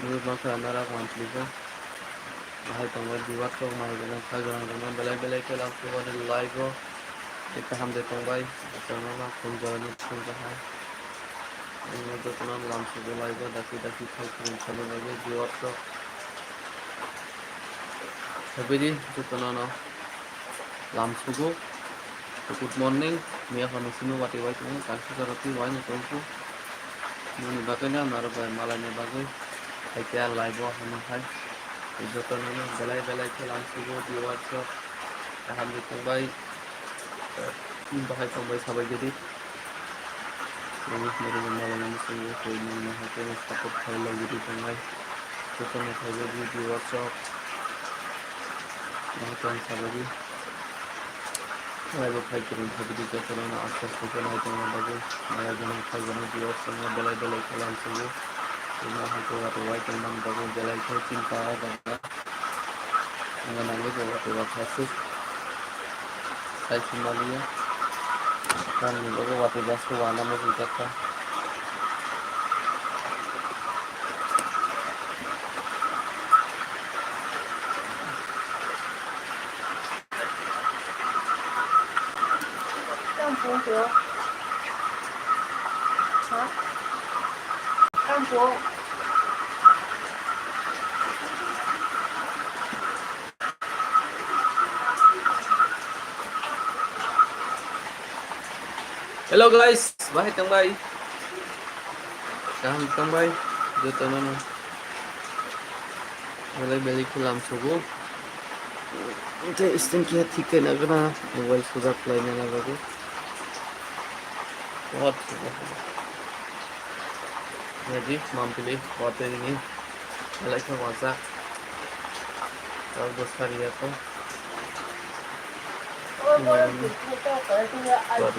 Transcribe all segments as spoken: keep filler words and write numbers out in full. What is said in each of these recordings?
Mui bangkha narak manpli kha. Bahai tongbai biwak rok mai gwnang kha gwnang rok belai belai khe lamsuk o live o. Ekta hamjai tongbai. Chwngno ma khum jorani khum jahai. Ang jotono lamsuk o live o daki daki thai khum thani bagwi biwak rok. Habidi jotono no. Lamsugo. Good morning. Miya hor ni simi wati wai tongo. Kaisa jora twi wai no tongkho. Nini bagwi na narwk bai malai ni bagwi. Hai khe live o hwnwi hai. Joto no belai belai khe lamsugo. Viewers rok kaham ni tongbai. Bahai tongbai sabai gidi. Nini nini malai ni simi wai tongo. Hai khe support khai lai gidi tongai. Joto no khai gidi viewers rok. Ang tong sabadi. Waibo phai kwrwng sabadi jotono no aste aste khe nai tongna bagwi. Maya gwnang phai gwnang viewers rokno belai belai khe lamsugo. Ino hai khe watwi wai tongna bagwi belai khe chinta o jaga. Ang nangwi bo watwi wai kha swk. Sai sima liya. Tamni bagwi watwi bai khe wana muchung jak kha. Hello guys, bahai tongbai. Kaham tongbai, jotono no. Belai belai khe lamsugo. Tei sting khe thik khe nagana mobile sujak khlai nana bagwi. What? Jadi mampili watwi ni belai khe wajak. Tei bwsari ya kho. Watwi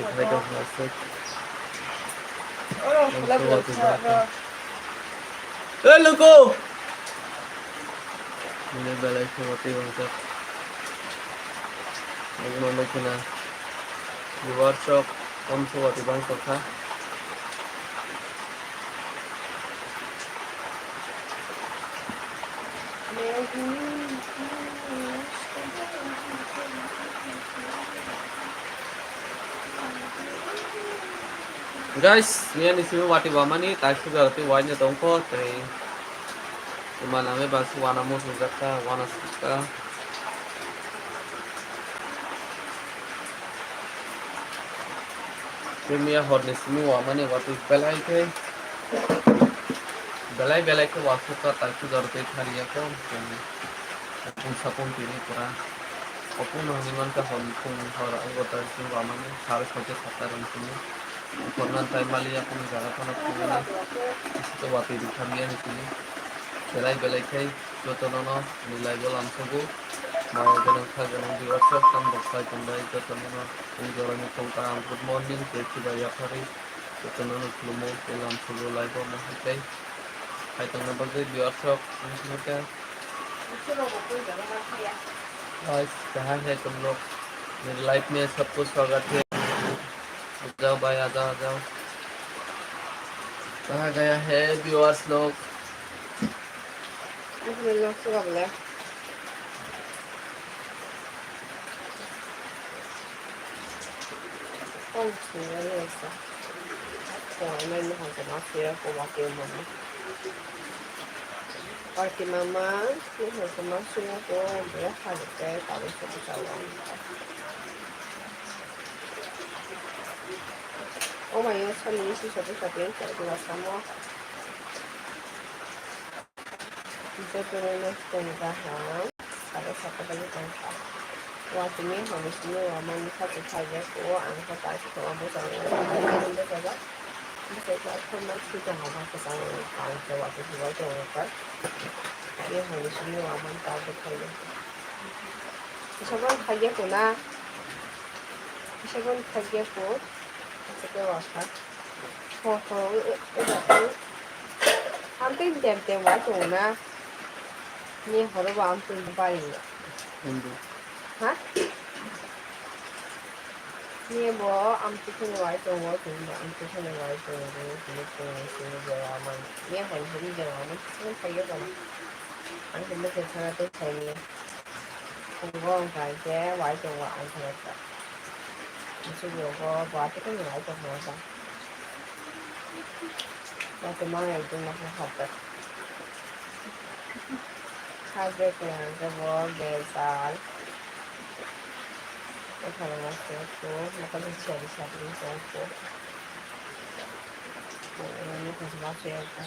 khlai kha hwnwi se. Ang khe watwi bahai kha. Hey, luku! Bini belai khe watwi wngkha. Nukno nukgwna. Viewers rok tamsok watwi bangkha kha. Guys, miya ni simi watwi wamani tai sugar twi waina tongkho tei ima nangwi ba su wana muchung jak kha, wana suk kha. Tei miya hor ni simi wamani watwi belai khe, belai belai khe wasuk kha tai sugar twi thari ya kho. Sapung sapung tini pura. Opung no hinwi mankha hor ni phung hor ang bo tai simi wamani sari soi khe satta rwng simi. Khornan tai maliya kunu jaga phano phunuknai. Tei watwi rwkha miya ni simi. Belai belai khe jotono no ni live o lamsugo. Maya gwnang kha gwnang viewers rok tam rok sai tongbai jotono no. Ani jora ni phung kaham good morning tei chibai yapharwi. Jotono no khulumo tei lamsugo live o ma hai tei. Hai tongna bagwi viewers rok wngkha. Guys, kaham hai tong lok. Mere live mein sabko swagat hai. आ जाओ भाई, आ जाओ, आ जाओ। कहाँ गया है व्यूअर्स लोग? इसमें लोग सुबह बोला। कौन सुन रहा है ऐसा? अच्छा, मैं नहीं हूँ, तो माफ किया, को बात ये बोलना। Party mama, ni hwnkhe ma swngo ko, bwlai habwkhe tabuk se bwskango. O mai o sani bisi se bwskango, tei bwskango. Jotono no tong kaham, saka saka bagwi tong kha. Watwi ni hwnwi simi o mani sakhe khaijak o, ang khe tai se tongo bwskango. Bwsajak, bwsajak khe ma swi tongo, ma kwchang ang khe watwi se bai tongo kha. Ye hwnwi simi o mani ta bwkhai ya. Kisa bai khaijak o na, kisa bai khaijak o, kisa khe wa kha. Ho, ho, e, e, e, e. Ang tei dem dem wa tongo na. Ni horo bo ang tei bari. Hindu. Ha? Ni bo amtwi kheno wai tongo, tini bo amtwi kheno wai tongo, tini tongo, tini bo amani. Ni hai hini jora amani sini phaiyo kono. Ang hini khe thana tei phaini. Tongo ang kha khe wai tongo ang khe ta. Musugo bo bo ati kheno wai tongo ta. Ba tuma ekdom na kha kha ta. Hajek nang khe bo bejal. Bwkhano ma se ko, bwkhano siyari siyari wng tong ko. Bwkhano ma se ko.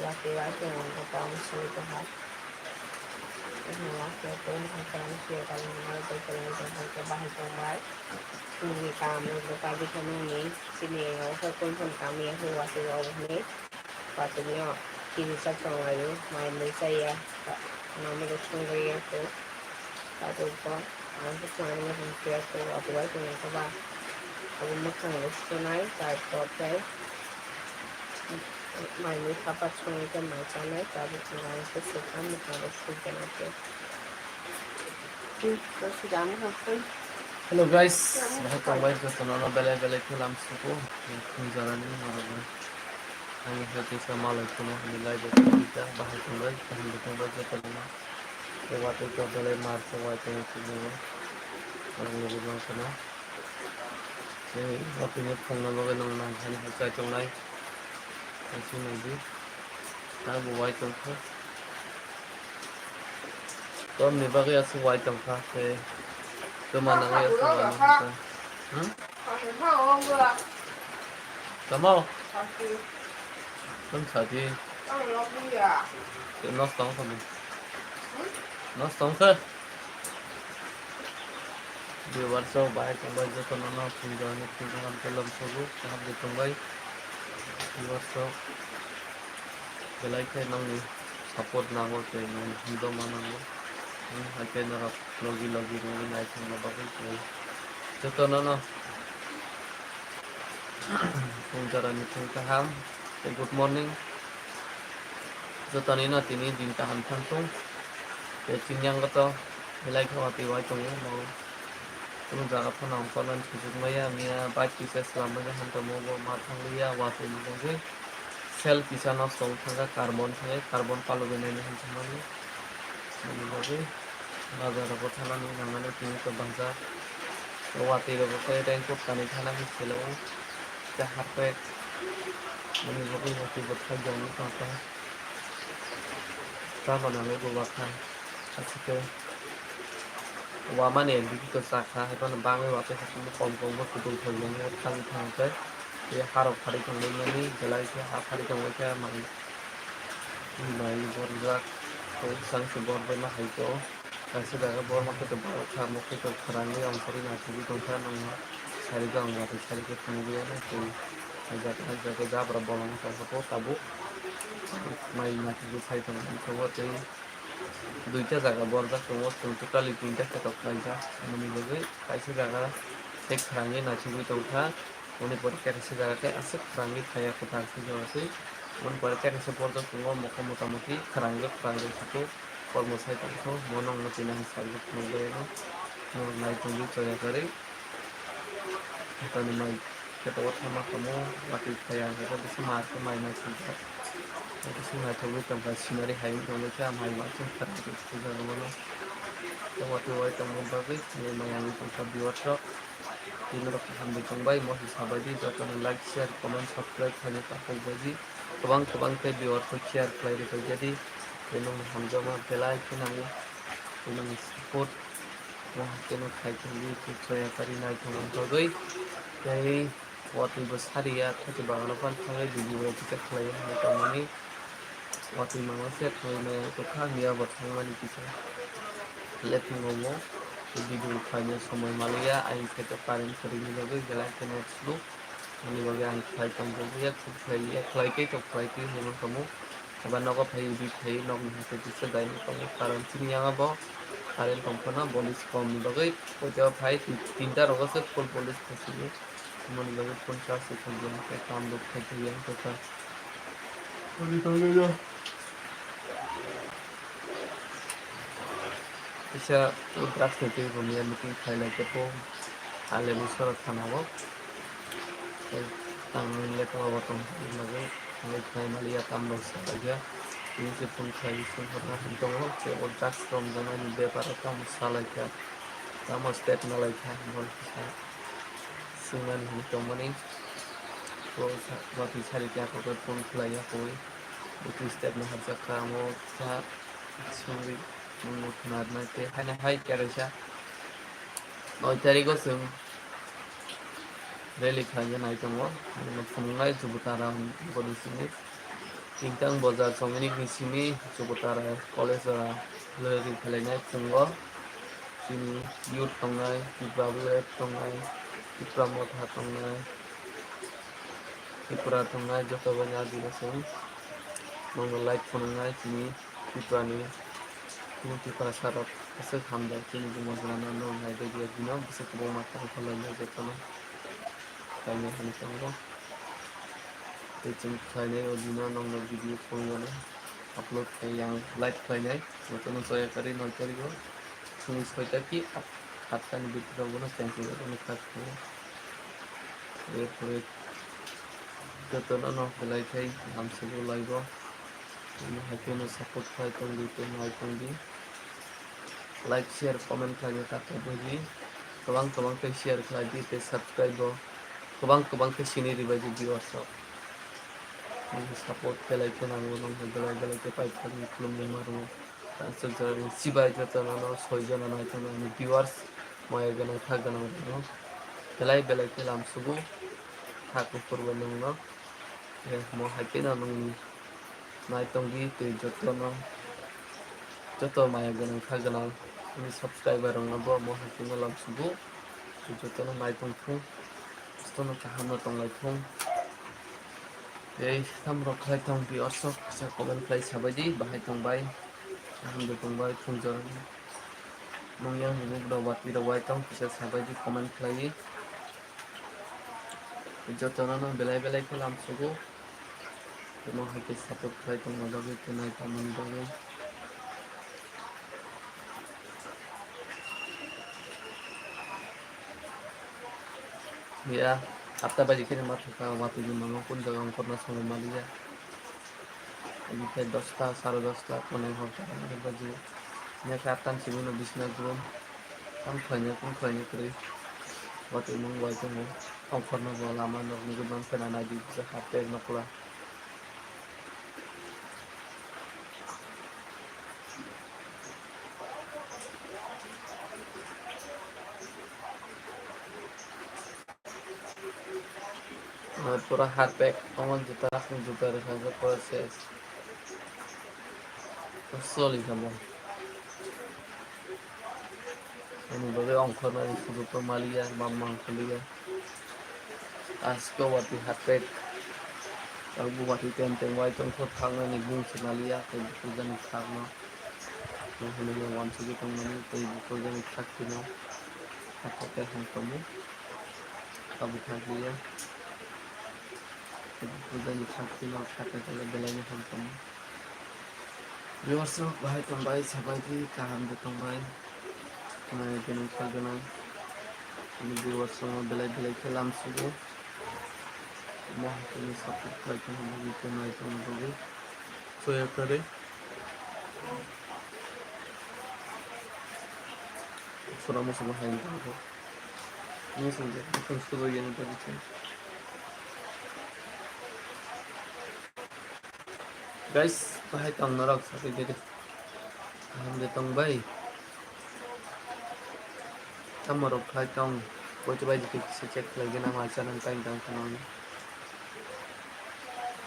Watwi watwi wng ko tamo swi ko ha. Bwkhano ma se ko, bwkhano tamo swi ko, bwkhano ma se ko, bahai tong bai. Chini kam rok bwkha bwkha nangni, chini o khe tongthon kam ya khe watwi rok hwnwi. Patwrwino kirisak tonglaio, mai mui chaya, nangmani thwngwi ya kho. Patwrwkho ang khe chwngno hwn khe ya kho, abo bai tongkha ba. Abo mwkhang rok suinai, tai kok tei mai mui kha pat songwi khe mai chanai, tabuk ang khe swkang mwkhang rok sui khe nang khe. Hello guys, bahai tongbai jotono no belai belai khe lam sugo, khum jarani norok. Ang khe tisa malai kuno hwnwi live o tongwi kha, bahai tongbai, kaham bo tongbai jotono. Tei watwi khe belai mar se wai tongwi kubugo. Ang nugwi mankha na. Tei watwi ni phone no bagwi nang nang hani hai chai tongnai. Tei sini di. Abo wai tongkha. Tomni bagwi aswk wai tongkha, tei twma nangwi aswk wai tongkha. Hmm? Tamo? Tong sadi. Tei nos tong kha. Nos tong kha. Viewers rok bahai tongbai jotono no thumjani thumjani tei lom sobo kaham de tongbai. Viewers rok belai khe nangni support nango tei nangni himjokma nango. Wng hai khe norok logi logi wngwi naithokna bagwi tei jotono no phung jorani phung kaham tei good morning. Jotoni no tini din kaham thang thung tei chini yango to belai khe watwi wai tongo. Kunu jaga phano ang kolon sujuk maya, miya bike kisa swlam mani han tongmo bo ma thangliya, watwi ni bagwi sel kisa nosto wng thangkha, carbon thangwi, carbon palugwi naini han thangmani. Bini bagwi bazar rogo thanani nangnani tini to bazar. Watwi rogo khe raincoat kanwi thana hinwi selo, tei harpet. Bini bagwi watwi bo thajani tongkha. Tamo nangwi bo bakha. Aswk khe wamani bikito chakha, haiphano bangwi watwi haikhe kom kom bo kutung thok nangwi thang thang khe tei harok phari tongwi mani belai khe ha phari tongwi khe mai mai borjak tei bwsang se bor bai ma hai khe o kaisa jaga bor ma khe borok kha mo khe kwrwngwi ongkhorwi naisingwi tongkha nangma sari khe ang watwi sari khe phunugwi ano tei hai jaga hai jaga jabra bolong tongkha tabuk mai naisingwi phai tongkha tei. Duita jaga borjak tongo, chwng totally tinta khe tok khlaijak. Aboni bagwi kaisa jaga tei khwrangwi naisingwi tongkha. Aboni pore khe kaisa jaga khe aswk khwrangwi thaya kwtal khe jora se. Aboni pore khe kaisa borjak tongo, mokol motamuti khwrangwi khwrangwi khe kormo sai tongkha. Bono wngkha tini ang sari phunukjagwi no. Norok nai tongwi choya kwrwi. Hathani mai khe tongo thangma tongmo, watwi phai ang khe bisingo mai naisingkha. Bisingo naithokgwi tongkha, scenery hai wngwi tongkha, mai ma chwng kha tongkha, puja rwmano. Tei watwi wai tongmani bagwi chini mai ang tongkha viewers rok. Tini rok hambai tongbai, mo se sabaidi, jotono like, share, comment, subscribe khaina takhuk baidi. Kwbang kwbang tei viewers rok share khlai rwkha jadi, tei nokni hamjakma belai khe nango, tei nokni support. Mo hakhe no khai thangwi khe choya kari nai thangna bagwi. Tei watwi bo sariya, khati bagano phano thangwi video bai kisa khlaiwi hamwi tongmani. Watwi mangma se thangwi maya tongkha, miya bo thangmani kisa. Late wngkha mo video khlaina somoi manliya, ayang khe to current kwrwini bagwi belai kheno slow. Ani bagwi ang khlai tongkha, khlai khe to khlai twi hinwi tongmo. Eba nogo phai edit khai nokni hai khe kisa dai tongo, karon chini yang bo current tong phano police kom ni bagwi oja phai tin-, tinta rogo se full police khai sini. Moni bagwi phone charge se thang jani khe kam rok khai thang yang khe ta. Moni tong le jo. Kaisa drugs ni twi bo miya meeting khailai khe bo Alemusora thana o. Tei tang lekha o tong bagwi thangwi khlai maliya, tamrok salaikha. Tini se phone khlai songkha hwn tongo, tei o drugs romjaknai ni bepar o tamo salaikha, tamo step nalaikha, hwnwi kisa swngmani hwnwi tongmani. Bo sa-, watwi sari khe akhokhe phone khlaiya koi, bo twi step naharjakha, amo kisa swngwi. Nwng khwnarnai tei haino hai kwrwisa noi tariko chwng rally khlaina nai tongo. Nwng phunuknai Jubotara hwnwi boni simi. Tingtang bozar chongmani ni simi Jubotara college o rally khlainai chwngno. Chini youth tongnai, Tripura Village tongnai, Tripura Motha tongnai, Tripura tongnai joto bai no adina chwng. Nwngno like phunuknai chini Tripura ni, chini Tripura sarok aswk hamjak chini Jumajana no nwng hai bai bino bwswk kwbangma tongthok lainai jotono kainwi hwnwi tongo. Tei chwng khlainai o dino nwngno video phunukmani upload khai yang live khlainai jotono soya kari noi kari o. Phung soita ki at-, atta ni bidirok bono chengsi rok wngkha khe. Erpore jotono no belai khai hamswk o live o. Omo hai kheno support khlai tongdi tei nai tongdi. Like, share, comment khlaina ta tongbaidi. Kwbang kwbang khe share khlaidi tei subscribe bo kwbang kwbang khe sini ribaidi viewers rok. Nini support belai khe nango, nwng hai belai belai khe paithakni khulumni maro. Aswk jora ni chibai jotono no soi jona nai tongo ani viewers, moya gwnang kha gwnang rok no belai belai khe lamsugo. Kha kuphur bo nwng no, eh, mo hai kheno nwng nai tongdi tei jotono, joto maya gwnang kha gwnang ani subscriber rok no bo mo hai kheno lamsugo. Tei jotono nai tong thung, jotono kaham no tong lai thung. Tei tamo rok khlai tong viewers rok kisa comment khlai sabaidi, bahai tong bai, kaham de tong bai, phung jora ni. Nung yang bukrok watwi rok wai tong kisa sabaidi comment khlai. Jotono no belai belai khe lamsugo. Tei mo hai khe support khlai tongma bagwi tei nai tongmani bagwi. Ya, atta baji khe ma thangkha, watwi ni mama kun jaga ongkhorna songwi maliya. Omo khe dosta, sare dosta, konwi hor ta baji. Nya khe atta ni simi no bisna grum. Tam khlaina, kum khlaina kwrwi. Watwi mung bai tongo. Ongkhorna bo lama nok nugwi mankha na naidi, kisa hapter nokla. Pura harpek, omo juta, juta rwkha, pura ses. Soli kha bo. Ani bagwi ongkhornani sujuk no maliya, bam mang khuliya. Asko watwi harpek. Abo watwi tem tem wai tongkho, thaknani bung se maliya, tei bujani thakno. Tei hwnwi no wansugwi tongmani, tei bujani thak phino. Hakhe tei hwn tongo. Abo thakliya. Tei bujani thak phino, hakhe tei belai no hwn tongo. Viewers rok bahai tongbai, sabaidi kaham de tongbai. Nai gwnang kha gwnang. Ani viewers rok no belai belai khe lamsugo. Mo hakhe ni support khlai tongma bagwi tei nai tongma bagwi. Soya kare. Sora mo sabo hai tongkho. Ni sanje, bukan sudo yani bagwi tei. Guys, bahai tong norok sabai gede. Kaham de tong bai. Tamo rok khai tong. Koi to bai dikhe kisa check khlai gana ma channel time tang tong.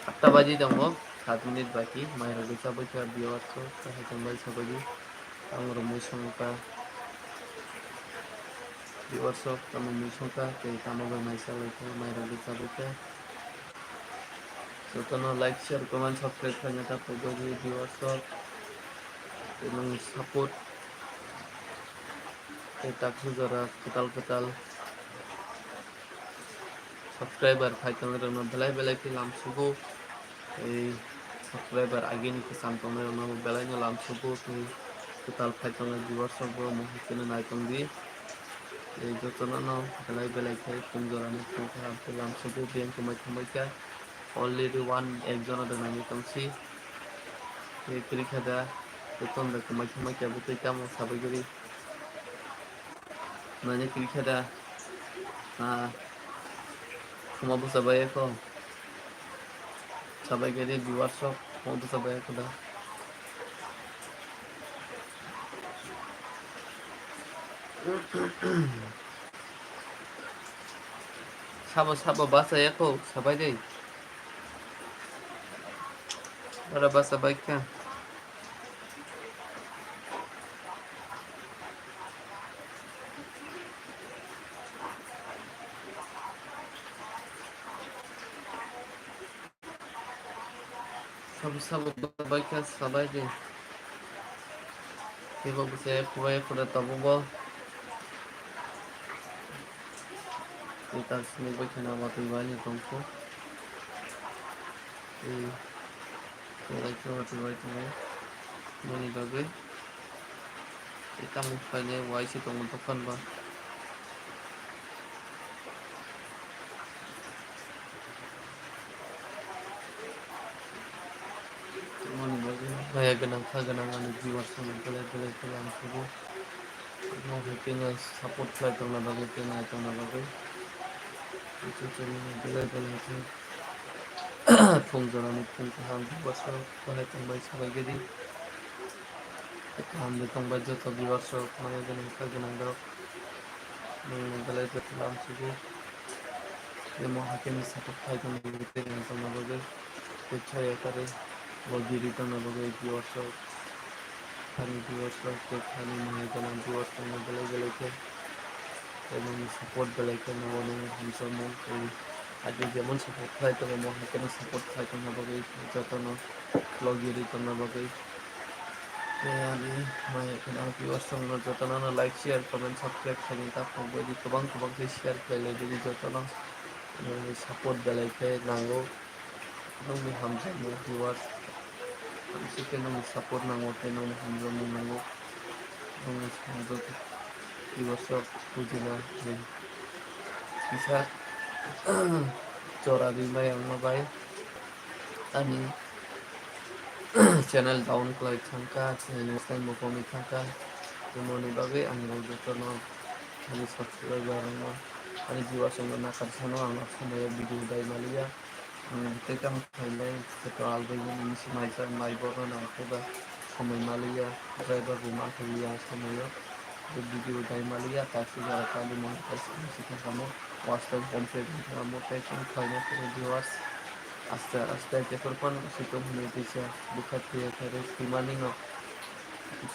Atta baji tongo, sat minute baki. Mai rok de chabai kha biyo atko. Bahai tong bai sabai di. Ang rok mui song ka. Viewers rok tamo mui song ka. Tei tamo bai mai chabai kha. Mai rok de chabai kha. Jotono like, share, comment, subscribe khlaina ta pogwi viewers rok. Tei nwng support tei takhu jora kwtal kwtal subscriber khai tongnai rokno belai belai khe lamsugo. Tei subscriber agini kwcham tongnai rokno belai no lamsugo. Tei Kwtal khai tongnai viewers rok bo mohai kheno nai tong di. Tei jotono no belai belai khe phung jorani phung kaham khe lamsugo biyang kwmai thangbai kha. Already one ek jona da nai tong si. Tei kwrwi kha da, jotono da kwmai thangbai kha bo tei tamo sabai gari. Nani kwrwi kha da? Ah, khuma bwsa bai kho. Sabai khe de viewers rok khuma bwsa bai kho da. Sabo sabo basa ya kho sabai de. Ora basa bai kha. Sabo sabo bai kha sabai de. Teibo bwsai kubai khuda tabuk bo. Tei tak sini bai kheno watwi bai ni tongkhu. Tei belai khe watwi bai tongo. Moni bagwi. Tei tamni phaile waisa tongo dokan ba. Moni bagwi maya gwnang kha gwnang ani viewers rokno belai belai khe lamsugo. Omo hai kheno support khlai tongna bagwi tei nai tongna bagwi. Belai belai khe phung jorani phung kaham viewers rok bahai tongbai sabai gedi. Kaham de tongbai joto viewers rok maya gwnang kha gwnang rok. Nwng belai joto lamsugo. Omo hai kheno support khlai tongna bagwi tei nai tongna bagwi. Tei chaya karwi bo giri tongna bagwi viewers rok. Ani viewers rok tei ani maya gwnang viewers rokno belai belai khe tei nini support belai khe nangmani hamjakmung tei agi jemon support khlai tongo, mo hai kheno support khlai tongna bagwi jotono vlog edi tongna bagwi. Tei ani maya gwnang viewers rokno jotono like, share, comment, subscribe khlaina ta phunukbaidi kwbang kwbang khe share khlai laidi jotono. Nini support belai khe nango. Nokni hamjakmung viewers, hamsi khe nokni support nango tei nokni hamjakmung nango. Nokni hamjak viewers rok bujina kisa chora rimai wngma bai ani channel down khlai thangkha, channel slai mokol ni thangkha. Tomoni bagwi ang jotono ani subscriber rokno ani viewers rokno nakar sano ang o somoyo video dai maliya. Ang tei tamo khainai, tei to albai nini si maisa, mai borno nang khe ba somoi maliya, driver bo ma khe ya somoyo. Tei video dai maliya, taksi jora kali monetize khe si khe hamo, watch time complete wngkha hamo, tei chwng khlaina khe viewers. Aste aste jephru phano si tong hwnwi tisa bwkha thwiya khe rw twimani no.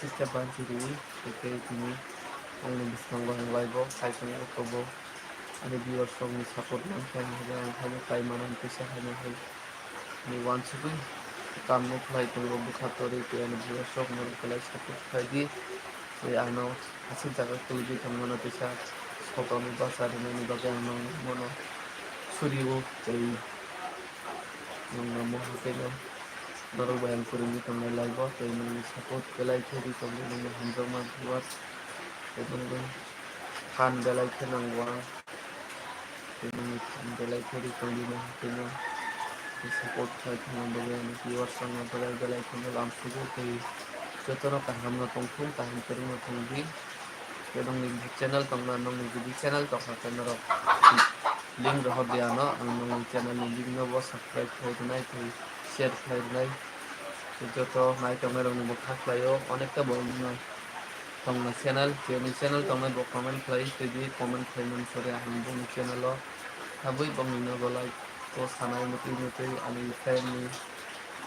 Sista banchi rwi, tei tini nokni bwskango ang live o khai tongo, tobo ani viewers rokni support mankha, ang haino khlai mano, ang kisa haino hai ni uansugwi kam no khlai tongo, bwkha torwi tei ani viewers rokno belai support khlai di, tei ano aswk jaga kwlwigwi tongmano kisa sokoni bacha rwnani bagwi ang nokno bono suri o, tei nwng namo haikhe no. Norok bai ang kwrwngwi tongnai live o, tei nini support belai khe ri tongdi, nini hamjakma viewers, tei nini phan belai khe nango ang, tei nini phan belai khe ri tongdi, no haikhe no support khlai thangna bagwi ani viewers rokno belai belai kheno lamsugo, tei jotono kaham no tongthung, kaham kwrwng no tongdi. Tei nokni channel tongna, nokni jodi channel tongkha khe norok link rohor di ano, ang nokni channel ni link no bo subscribe khai rwnai tei share khai rwnai. Tei joto nai tongnai rokni bo kha khlai o, onekta borok no tongna channel, chini channel tongnai bo comment khlai tei di, comment khlai mani sori ang boni channel o habwi bongni no bo like o sanai mwtwi mwtwi ani friend ni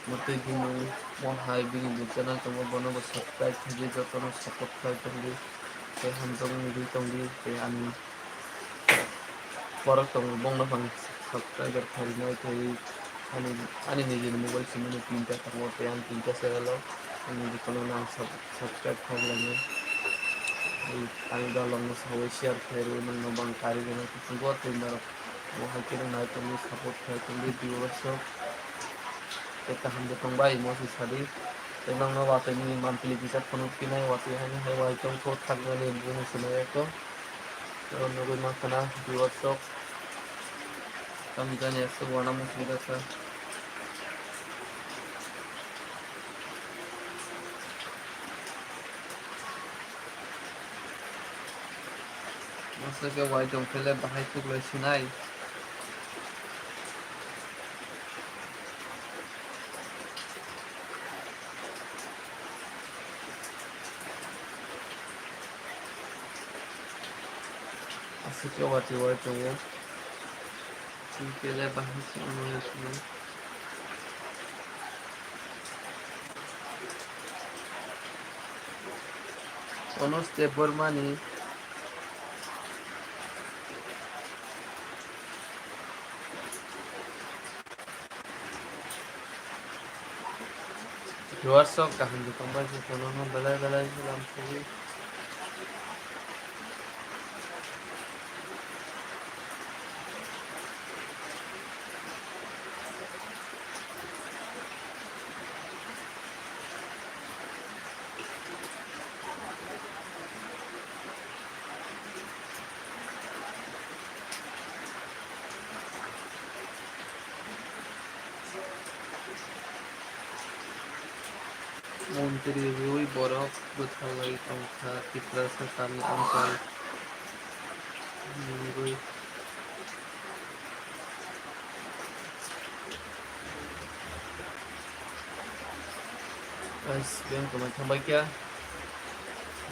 mwtwi bini mo hai bini bo channel tongo, bono bo subscribe khaidi, jotono support khlai tongdi, tei hamjakmung rwi tongdi, tei ani borok tongo, bongno phang subscriber kharinai, tei ani, ani nijini mobile simi no tinta tongo, tei ang tinta channel o ani jotono ang sub-, subscribe khairwlani, ani dalogno sawi share khairwi nokno bang kari gana kuchugo, tei norok bo hai kheno nai tongdi, support khai tongdi, viewers rok tei kaham de tongbai, mo se sadi. Tei nangno watwi ni monthly kisa phunuk pinai, watwi haino hai wai tongkho thaknani bumung swnai ekho. Tei nugwi mankha na viewers rok. Tamo jani aswk uanamung swngjak kha. Aswk khe wai tong phele bahai tuklai swnai. Aswk khe watwi wai tongo. Chini kele bahai se wngmani simi. Onos Debbarmani. Viewers rok kaham se tongbai se, kono no belai belai se lam sogwi. Montri rwi borok bwtharlai tongkha Tiprasa tamni amchai. Nungwi. Guys, beng tongmai thangbai kha.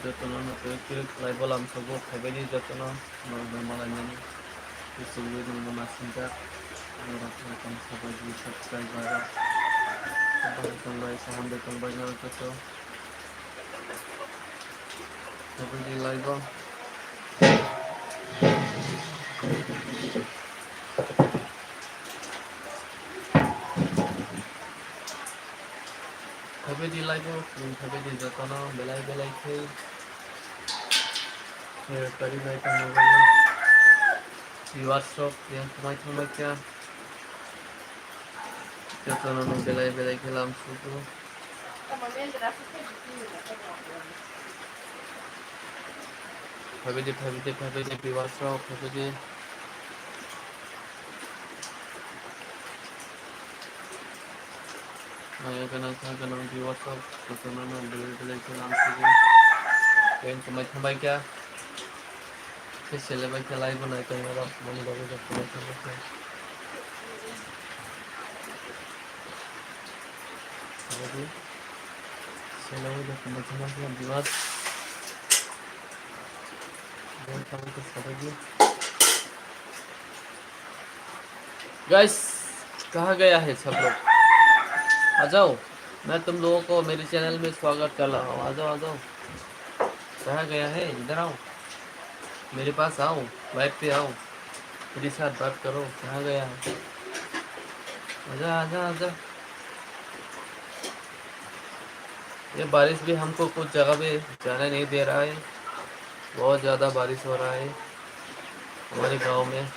Jotono no kwrwk kwrwk khlai bolam sobo phaibaidi jotono norok no malainani. Kuchukwi norok no nasingjak. Norok no tong sabaidi subscriber rok. Bahai tongbai, kaham bai tongbai norok joto. Phaibaidi live o. Phaibaidi live o, phaibaidi jotono belai belai khe, eh, kari nai tongmani. Viewers rok yang tongmai tongmai kha. Jotono no belai belai khe lam sugo. Phaibidi, phaibidi, phaibidi, viewers rok, phaibidi. Maya gwnang, kha gwnang, viewers rok, jotono no belai belai khe lam sugo. Tei wng tongmai thangbai kha. Khe selebai khe live bo nai tongmani rok, mani bagwi rok tongmani thangbai khe. Sabaidi selebai rok tongmani thangbai khe viewers. Bo thangbai khe sabaidi. Guys, कहाँ गया है सब लोग? आ जाओ, मैं तुम लोगों को मेरे चैनल में स्वागत कर रहा हूँ। आ जाओ, आ जाओ। कहाँ गया है? इधर आओ, मेरे पास आओ, लाइव पे आओ, मेरे साथ बात करो। कहाँ गया है? आजा, आजा, आजा। ये बारिश भी हमको कुछ जगह पे जाने नहीं दे रहा है। बहुत ज़्यादा बारिश हो रहा है हमारे गांव में,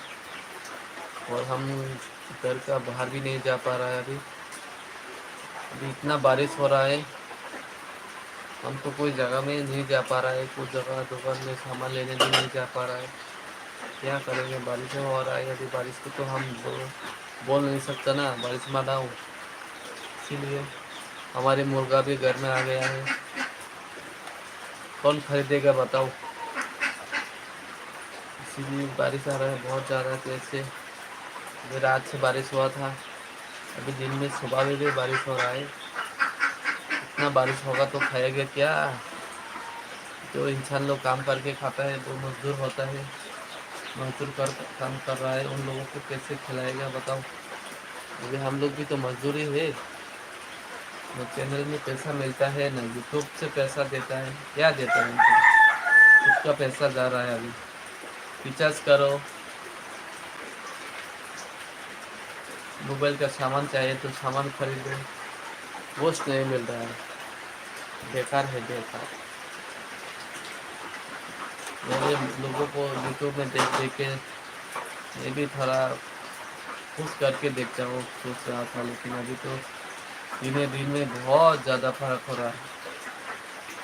और हम घर का बाहर भी नहीं जा पा रहा है अभी। अभी इतना बारिश हो रहा है, हम तो कोई जगह में नहीं जा पा रहा है, कुछ जगह दुकान में सामान लेने भी नहीं जा पा रहा है। क्या करेंगे, बारिश हो रहा है, अभी बारिश को तो हम बोल, बोल नहीं सकता ना, बारिश मत आओ। इसीलिए हमारे मुर्गा भी घर में आ गया है। कौन खरीदेगा बताओ? इसीलिए बारिश आ रहा है बहुत ज़्यादा तेज़ से। अभी रात से बारिश हुआ था, अभी दिन में सुबह में भी बारिश हो रहा है। इतना बारिश होगा तो खाएगा क्या? जो इंसान लोग काम करके खाता है, वो मजदूर होता है, मजदूर कर, काम कर रहा है, उन लोगों को कैसे खिलाएगा बताओ? अभी हम लोग भी तो मजदूर ही है। वो चैनल में पैसा मिलता है ना, YouTube से पैसा देता है, क्या देता है हमको? खुद का पैसा जा रहा है अभी। रिचार्ज करो, मोबाइल का सामान चाहिए तो सामान खरीदो, कुछ नहीं मिल रहा है, बेकार है, बेकार। मेरे लोगों को YouTube में देख देख के मैं भी थोड़ा कुछ करके देखता हूँ, सोच रहा था, लेकिन अभी तो दिने दिन में बहुत ज़्यादा फ़र्क हो रहा है।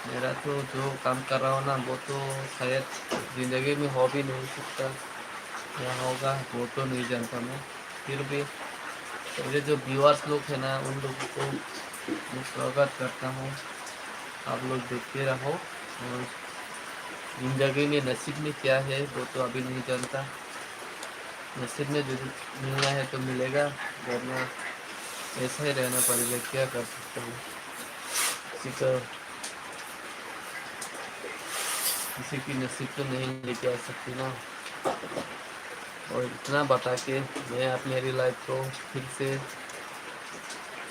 मेरा तो जो काम कर रहा हूँ ना, वो तो शायद ज़िंदगी में हो भी नहीं सकता। क्या होगा, वो तो नहीं जानता मैं। फिर भी मेरे जो व्यूअर्स लोग हैं ना, उन लोगों को मैं स्वागत करता हूँ। आप लोग देखते रहो और ज़िंदगी में नसीब में क्या है, वो तो अभी नहीं जानता। नसीब में जो मिलना है तो मिलेगा, वरना ऐसा ही रहना पड़ेगा, क्या कर सकता हूँ। किसी का, किसी की नसीब तो नहीं लेके आ सकती ना। और इतना बता के मैं अपनी मेरी लाइफ को फिर से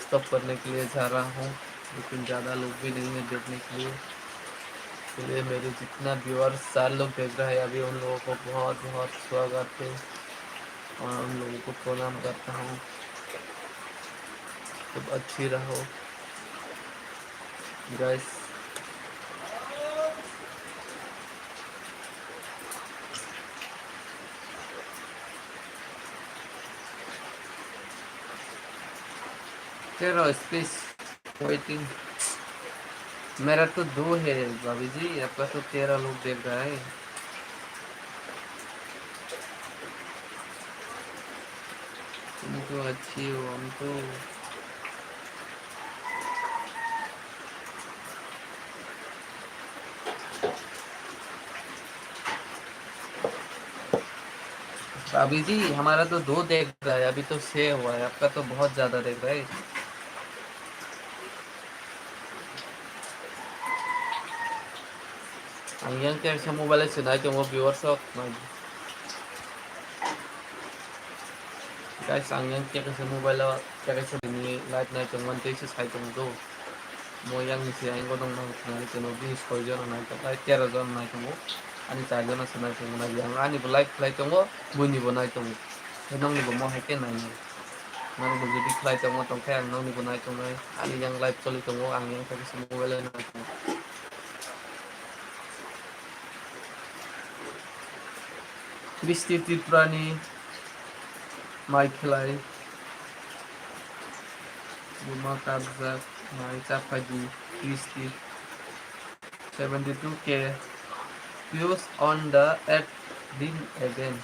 स्टॉप करने के लिए जा रहा हूँ, लेकिन ज़्यादा लोग भी नहीं है देखने के लिए। इसलिए मेरे जितना व्यूअर्स चार लोग देख रहा है अभी, उन लोगों को बहुत बहुत स्वागत है और उन लोगों को प्रणाम करता हूँ। खूब अच्छी रहो गाइस। तेरा स्पेस वेटिंग। मेरा तो दो है भाभी जी, आपका तो तेरह लोग देख रहा है। तुम तो अच्छी हो, हम तो भाभी जी, हमारा तो दो देख रहा है, अभी तो छह हुआ है, आपका तो बहुत ज्यादा देख रहा है। Ang yang khe se mobile se nai tongo viewers rok nai. Guys, ang yang khe se mobile o khe se ni live nai tongo, tei se sai tongo. Mo yang ni se ang bo nong nai tongo, bini soi jon nai tongo, tei tero jon nai tongo. Ani char jon se nai tongo, nai yang ani bo live khlai tongo, buini bo nai tongo. Tei nong ni bo mo hai khe nai nai. Nong bo jodi khlai tongo tong khe ang nong ni bo nai tongnai. Ani yang live choli tongo, ang yang khe se mobile o nai tongo. Kristi Tripurani mai khlai buma kabjak mai chaphaidi Kristi seventy two K views on the eight din again.